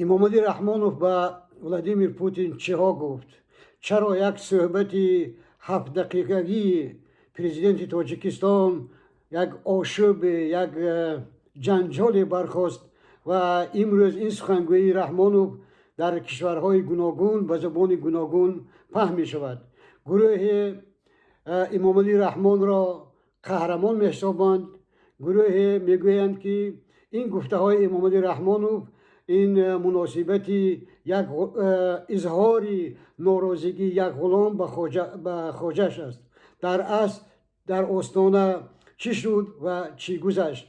Эмомалӣ Раҳмонов ба Владимир Путин чиҳо гуфт? Чаро як суҳбати 7-дақиқагии президенти Тоҷикистон як ошӯбе, як ҷанҷоле бархост ва имрӯз ин сухангӯии Раҳмонов дар кишварҳои гуногун ба забони гуногун паҳн мешавад? Гурӯҳе Эмомалӣ Раҳмонро қаҳрамон меҳисобанд, гурӯҳе мегӯянд, ки ин гуфтаҳои Эмомалӣ Раҳмонов ин муносибати як изҳори норозигии як ғулом ба хоҷаш аст. Дар асл дар Остона чӣ шуд ва чӣ гузашт?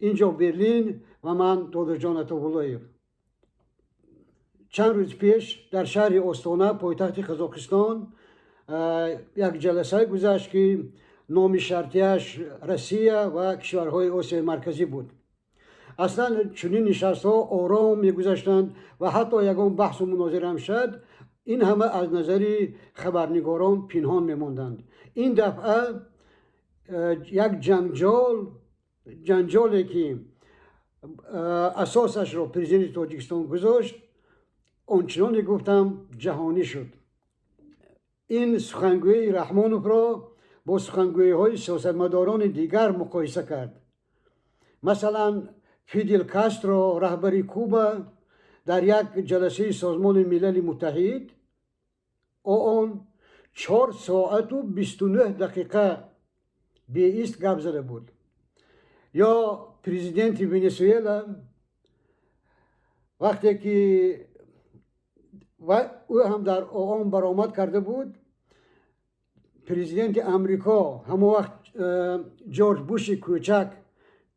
Инҷо Берлин ва ман Додоҷон Атовуллоев. Чанд рӯз пеш дар шаҳри Остона, пойтахти Қазоқистон, як ҷаласа гузашт, ки номи шартияш Россия ва кишварҳои Осиёи Марказӣ буд. Аслан чунин нишастҳо ором мегузаштанд ва ҳатто ягон баҳсу мунозира ҳам шуд, ин ҳама аз назари хабарнигорон пинҳон мемонданд. Ин дафъа як ҷанҷоле, ки асосашро президенти Тоҷикистон гузошт, ончуноне гуфтам, ҷаҳонӣ шуд. Ин сухангӯии Раҳмоновро бо сухангӯиҳои сиёсатмадорони дигар муқоиса кард. Масалан, Фидел Кастро, раҳбари Куба, дар як ҷаласаи Созмони Милали Муттаҳид ООН 4 соату 29 дақиқа беист гап зада буд. Ё президенти Венесуэла, вақте ки ӯ ҳам дар ООН баромад карда буд, президенти Амрико, ҳамон вақт Ҷорҷ Буши кӯчак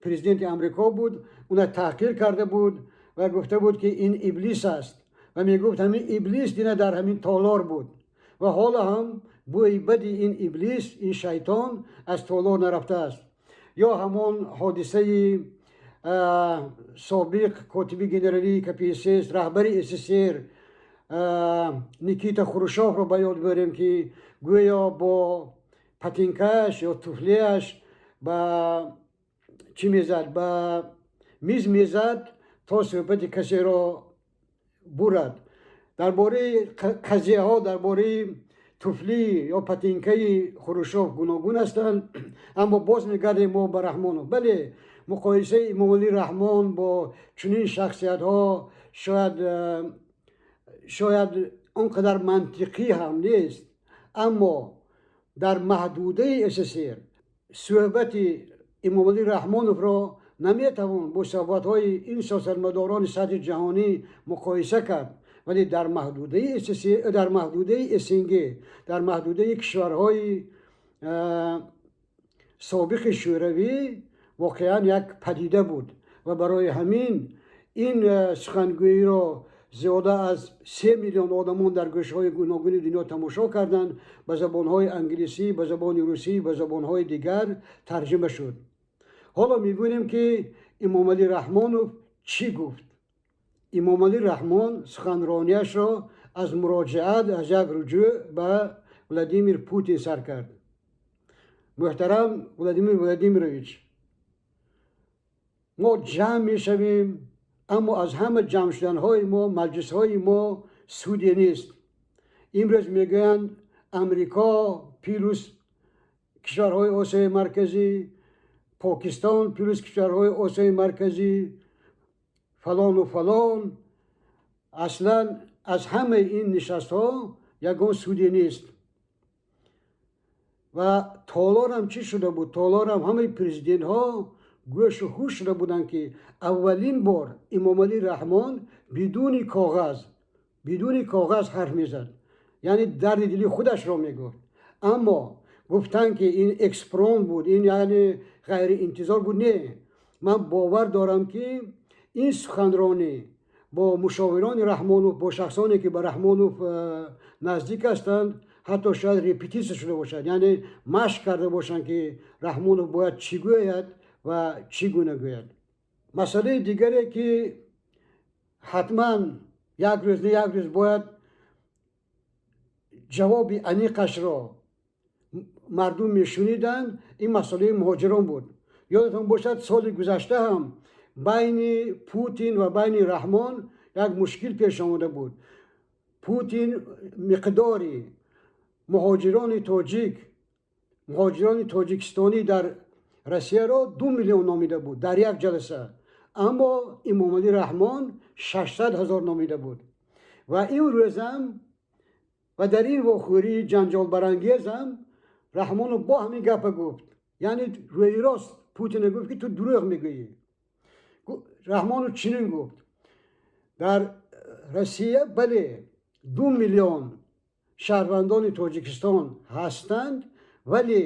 президенти Амрико буд, уна таҳқир карда буд ва гуфта буд, ки ин иблис аст, ва мегуфт, ҳамин иблис дина дар ҳамин толор буд ва ҳоло ҳам бӯи бади ин иблис, ин шайтон аз толор нарафтааст. Ё ҳамон ҳодисаи собиқ котиби генералии КПСС, раҳбари СССР Никита Хрушёвро ба ёд биёрем, ки гӯё бо патинкааш ё туфлияш ба чӣ мезад, ба миз мезад, то суҳбати касеро бурад. Дар бораи қазияҳо дар бораи туфлӣ ё патинкаи Хрушёв гуногун ҳастанд, аммо боз мегардем мо ба Раҳмонов. Бале, муқоисаи Эмомалӣ Раҳмон бо чунин шахсиятҳо шояд он қадар мантиқӣ ҳам нест, аммо дар маҳдудаи СССР суҳбати Эмомалӣ Раҳмоновро наметавон бо суҳбатҳои ин сиёсатмадорони сатҳи ҷаҳонӣ муқоиса кард, вале дар маҳдудаи СССР, дар маҳдудаи СНГ, дар маҳдудаи кишварҳои собиқи Шӯравӣ воқеан як падида буд ва барои ҳамин ин сухангӯиро зиёда аз 3 миллион одамон дар гӯшаҳои гуногуни дунё тамошо карданд, ба забонҳои англисӣ, ба забони русӣ, ба забонҳои дигар тарҷима шуд. Ҳоло мебинем, ки Эмомалӣ Раҳмонов чӣ гуфт. Эмомалӣ Раҳмон суханронияшро аз муроҷиат, аз як руҷӯъ ба Владимир Путин сар кард. Муҳтарам Владимир Владимирович, мо ҷамъ мешавем, аммо аз ҳама ҷамъ шуданҳои мо, маҷлисҳои мо суде нест. Имрӯз мегӯянд, Амрико плюс кишварҳои Осиёи Марказӣ, Покистон плюс кишварҳои Осиёи Марказӣ, фалону фалон. Аслан аз ҳамаи ин нишастҳо ягон суде нест. Ва толорам чӣ шуда буд? Толорам ҳамаи президентҳо гӯшу ҳуш шуда буданд, ки аввалин бор Эмомалӣ Раҳмон бидуни коғаз ҳарф мезад, яъне дарди дили худашро мегуфт. Аммо гуфтанд, ки ин экспромт буд, ин яъне ғайриинтизор буд. Не, ман бовар дорам, ки ин суханронӣ бо мушовирони Раҳмонов, бо шахсоне, ки ба Раҳмонов наздик ҳастанд, ҳатто шояд репетитсия шуда бошад, яъне машқ карда бошанд, ки Раҳмонов бояд чӣ гӯяд ва чӣ гуна гӯяд. Масъалаи дигаре, ки ҳатман як рӯз не як рӯз бояд ҷавоби аниқашро мардум мешуниданд, ин масъалаи муҳоҷирон буд. Ёдатон бошад, соли гузашта ҳам байни Путин ва байни Раҳмон Як мушкил пеш омада буд. Путин миқдори муҳоҷирони тоҷик, муҳоҷирони тоҷикистонӣ дар Россияро 2 миллион номида буд дар як ҷаласа, аммо Имомалӣ Раҳмон 600 000 номида буд. Ва имрӯзам ва дар ин вохӯрии ҷанҷолбарангезам Раҳмонов бо ҳамин гапа гуфт, яъне рӯи рост Путина гуфт, ки ту дурӯғ мегӯӣ. Раҳмонов чунин гуфт: дар Россия, бале, 2 миллион шаҳрвандони Тоҷикистон ҳастанд, вале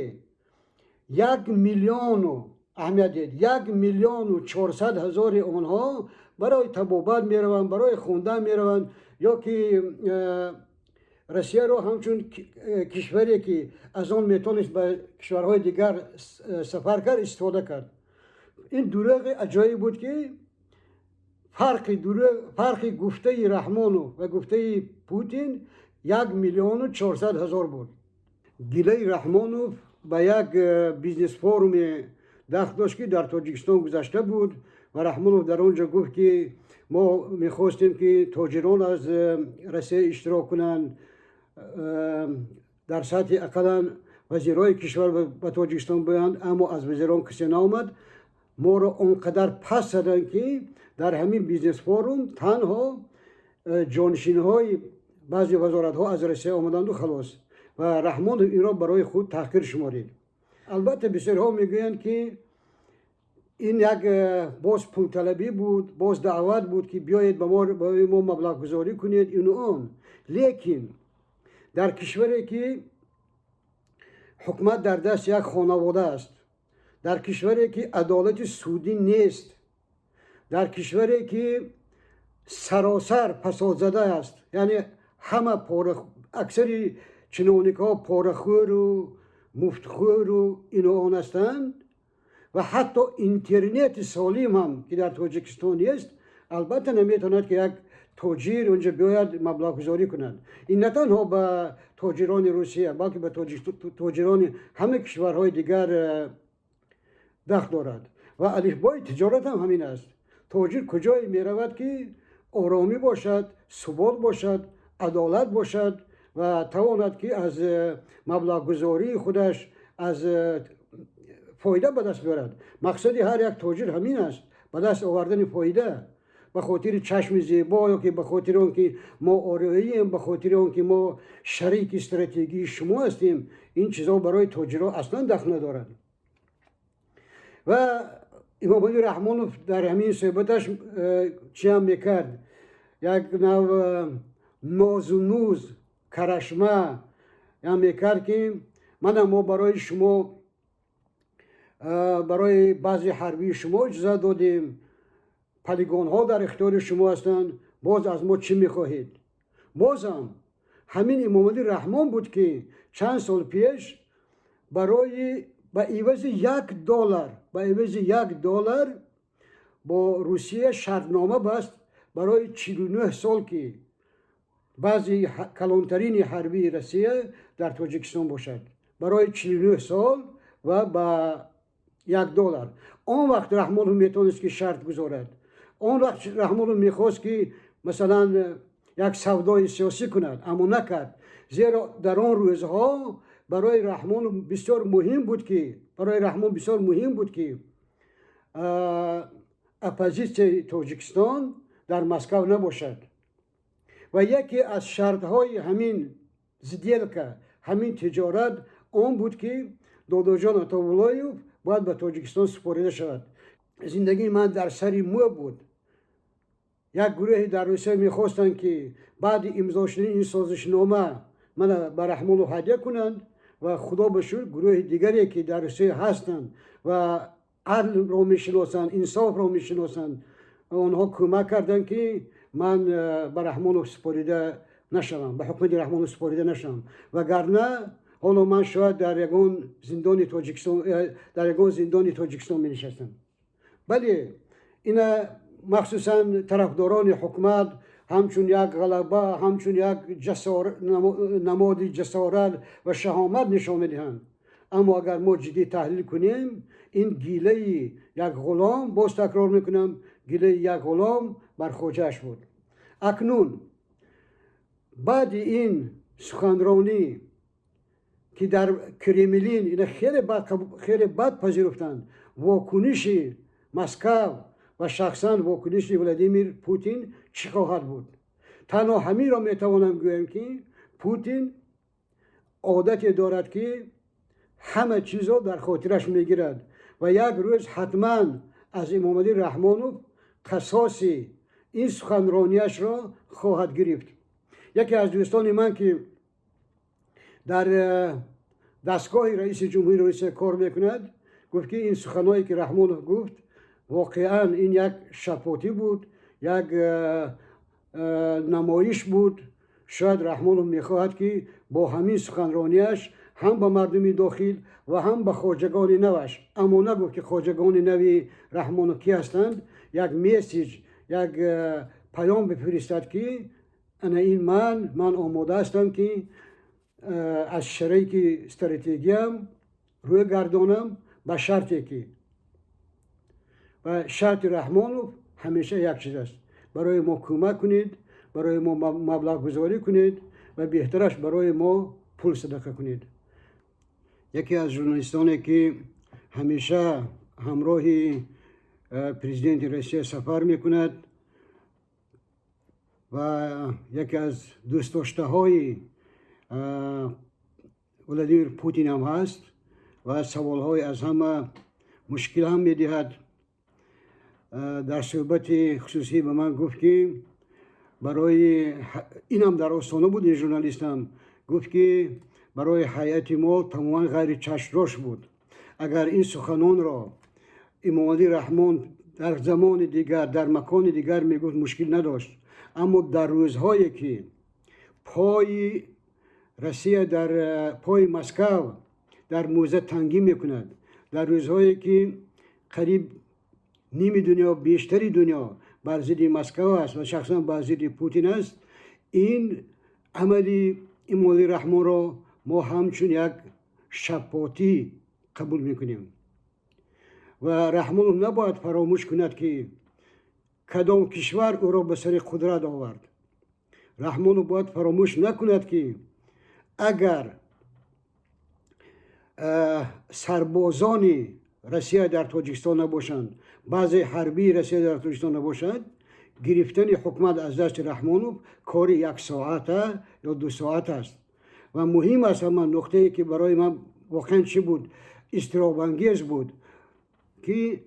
1 миллиону, аҳамият диҳед, 1 миллиону 400 ҳазори онҳо барои табобат мераванд, барои хондан мераванд ё ки Россияро ҳамчун кишваре, ки аз он метавонист ба кишварҳои дигар сафар кард, истифода кард. Ин дурӯғи аҷоиб буд, ки фарқи гуфтаи Раҳмонов ва гуфтаи Путин 1 миллиону 400 ҳазор буд. Гилаи Раҳмонов ба як бизнес-форуме дахл дошт, ки дар Тоҷикистон гузашта буд, ва Раҳмонов дар он ҷо гуфт, ки мо мехостем, ки тоҷирон аз Россия иштирок кунанд, дар сатҳи ақаллан вазирҳои кишвар ба Тоҷикистон биёянд, аммо аз вазирон касе наомад. Моро он қадар пас заданд, ки дар ҳамин бизнес-форум танҳо ҷонишинҳои баъзе вазоратҳо аз Россия омаданду халос. Ва Раҳмонов инро барои худ таҳқир шуморид. Албатта, бисёрҳо мегӯянд, ки ин як боз пулталабӣ буд, боз даъват буд, ки биёед ба мо маблағгузорӣ кунед, ину он. Лекин дар кишваре, ки ҳукумат дар дасти як хонавода аст, дар кишваре, ки адолати судӣ нест, дар кишваре, ки саросар фасодзада аст, яъне ҳама пора, аксари чиновникҳо порахӯру муфтхӯру ину он ҳастанд ва ҳатто интернети солим ҳам, ки дар Тоҷикистон нест, албатта, наметавонад, ки як тоҷир онҷо биёяд, маблағгузорӣ кунад. Ин на танҳо ба тоҷирони Русия, балки ба тоҷирони ҳама кишварҳои дигар дахл дорад. Ва алифбои тиҷорат ҳам ҳамин аст: тоҷир куҷое меравад, ки оромӣ бошад, субот бошад, адолат бошад ва тавонад, ки аз маблағгузории худаш аз фоида ба даст биёрад. Мақсади ҳар як тоҷир ҳамин аст: ба даст овардани фоида. Ба хотири чашми зебо ё ки ба хотири он ки мо ориёием, ба хотири он ки мо шарики стратегии шумо ҳастем, ин чизҳо барои тоҷирҳо аслан дахл надорад. Ва Имомалӣ Раҳмонов дар ҳамин суҳбаташ чиам мекард, як нав нозу нуз, карашма ям мекард, ки мана мо барои шумо, барои баъзе ҳарбии шумо иҷозат додем, полигонҳо дар ихтиёри шумо ҳастанд, боз аз мо чӣ мехоҳед? Бозам ҳамин Имомалӣ Раҳмон буд, ки чанд сол пеш барои ба ивази 1 доллар, ба ивази 1 доллар бо Русия шартнома баст барои 49 сол, ки баъзи калонтарини ҳарбии Россия дар Тоҷикистон бошад, барои 49 сол ва ба 1 доллар. Он вақт Раҳмонов метавонист, ки шарт гузорад. Он вақт Раҳмонов мехост, ки масалан як савдои сиёсӣ кунад, аммо накард, зеро дар он рӯзҳо барои Раҳмонов бисёр муҳим буд ки барои Раҳмон бисёр муҳим буд, ки оппозитсияи Тоҷикистон дар Москав набошад. Ва яке аз шартҳои ҳамин сделка, ҳамин тиҷорат он буд, ки Додоҷон Атовуллоев бояд ба Тоҷикистон супорида шавад. Зиндагии ман дар сари мӯ буд. Як гурӯҳе дар Русия мехостанд, ки баъди имзо шудани ин созишнома мана ба Раҳмонов ҳадя кунанд. Ва худо ба шукр, гурӯҳи дигаре, ки дар Русия ҳастанд ва адлро мешиносанд, инсофро мешиносанд, онҳо кӯмак карданд, ки ман ба Раҳмонов супорида нашавам, ба ҳукумати Раҳмонов супорида нашавам. Вагарна ҳоло ман шояд дар ягон зиндони Тоҷикистон, дар ягон зиндони Тоҷикистон менишастам. Бале, ина махсусан тарафдорони ҳукумат ҳамчун як ғалаба, ҳамчун як намоди ҷасорат ва шаҳомат нишон медиҳанд. Аммо агар мо ҷиддӣ таҳлил кунем, ин гилаи як ғулом, боз такрор мекунам, гилаи як ғулом бар хоҷааш буд. Акнун баъди ин суханронӣ, ки дар Кремлин ина хеле бад пазируфтанд, вокуниши Москав ва шахсан вокуниши Владимир Путин чӣ хоҳад буд? Танҳо ҳаминро метавонам гӯям, ки Путин одате дорад, ки ҳама чизро дар хотираш мегирад ва як рӯз ҳатман аз Эмомалӣ Раҳмонов қасоси ин суханронияшро хоҳад гирифт. Яке аз дӯстони ман, ки дар дастгоҳи раиси ҷумҳури Русия кор мекунад, гуфт, ки ин суханое, ки Раҳмонов гуфт, воқеан ин як шапотӣ буд, як намоиш буд. Шояд Раҳмонов мехоҳад, ки бо ҳамин суханронияш ҳам ба мардуми дохил ва ҳам ба хоҷагони наваш, аммо нагуфт, ки хоҷагони нави Раҳмонов кӣ ҳастанд, як месседж, як паём бифиристад, ки ана ин ман омода ҳастам, ки аз шарики стратегиям рӯй гардонам, ба шарте ки, ва шарти Раҳмонов ҳамеша як чиз аст: барои мо кӯмак кунед, барои мо маблағгузорӣ кунед ва беҳтараш барои мо пул садақа кунед. Яке аз журналистоне, ки ҳамеша ҳамроҳи президенти Россия сафар мекунад ва яке аз дӯстдоштаҳои Владимир Путин ҳам ҳаст ва саволҳои аз ҳама мушкил ҳам медиҳад, дар суҳбати хусусӣ ба ман гуфт, ки барои инам дар Остона буд, ин журналистам гуфт, ки барои ҳайати мо тамоман ғайричашмдошт буд. Агар ин суханонро Эмомалӣ Раҳмон дар замони дигар, дар макони дигар мегуфт, мушкил надошт, аммо дар рӯзҳое, ки пои Россия дар пои Москав дар мӯза тангӣ мекунад, дар рӯзҳое, ки қариб ними дунё, бештари дунё бар зидди Москав аст ва шахсан бар зидди Путин аст, ин амали Эмомалӣ Раҳмонро мо ҳамчун як шапотӣ қабул мекунем. Ва Раҳмонов набояд фаромӯш кунад, ки кадом кишвар ӯро ба сари қудрат овард. Раҳмонов бояд фаромӯш накунад, ки агар сарбозони Россия дар Тоҷикистон набошанд, баъзе ҳарбии Россия дар Тоҷикистон набошад, гирифтани ҳукумат аз дасти Раҳмонов кори як соата ё 2 соат аст. Ва муҳим аст ҳама нуқтае, ки барои ман воқеан чӣ буд, изтиробангез буд, ки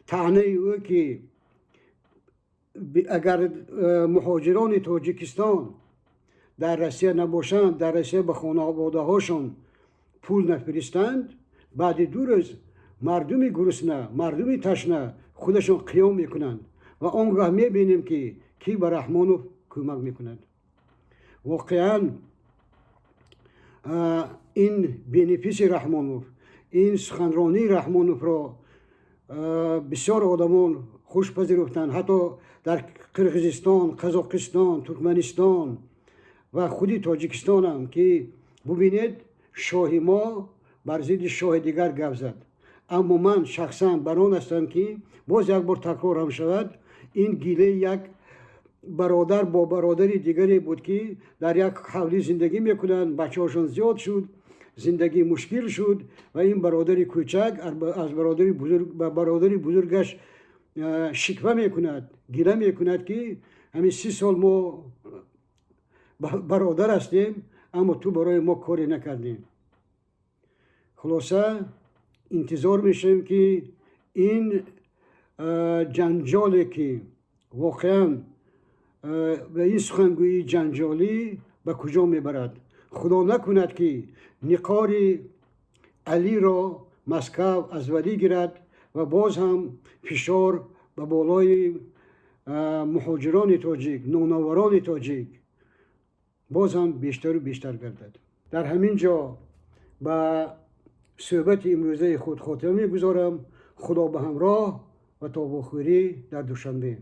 таънаи ӯ, ки агар муҳоҷирони Тоҷикистон дар Россия набошанд, дар Россия ба хонаводаҳошон пул нафиристанд, баъди 2 рӯз мардуми гурусна, мардуми ташна худашон қиём мекунанд ва он гоҳ мебинем, ки кӣ ба Раҳмонов кӯмак мекунад. Воқеан ин бенефиси Раҳмонов, ин суханронии Раҳмоновро бисёр одамон хуш пазируфтанд, ҳатто дар Қирғизистон, Қазоқистон, Туркманистон ва худи Тоҷикистонам, ки бубинед, шоҳи мо бар зидди шоҳи дигар гап зад. Аммо ман шахсан бар он ҳастам, ки боз як бор такрорам шавад, ин гилаи як бародар бо бародари дигаре буд, ки дар як ҳавлӣ зиндагӣ мекунанд. Бачаҳошон зиёд шуд, зиндагӣ мушкил шуд ва ин бародари кӯчак аз бародари бузург ба бародари бузургаш шиква мекунад, гила мекунад, ки ҳамин 30 сол мо бародар ҳастем, аммо ту барои мо коре накардӣ. Хулоса, интизор мешавем, ки ин ҷанҷоле, ки воқеан ва ин сухангӯии ҷанҷолӣ ба куҷо мебарад. Худо накунад, ки ниқори Алиро Москав аз Валӣ гирад ва боз ҳам фишор ба болои муҳоҷирони тоҷик, нонаварони тоҷик боз ҳам бештару бештар гардад. Дар ҳамин ҷо ба суҳбати имрӯзаи худ хотима мегузорам. Худо ба ҳамроҳ ва то вохӯрӣ дар Душанбе.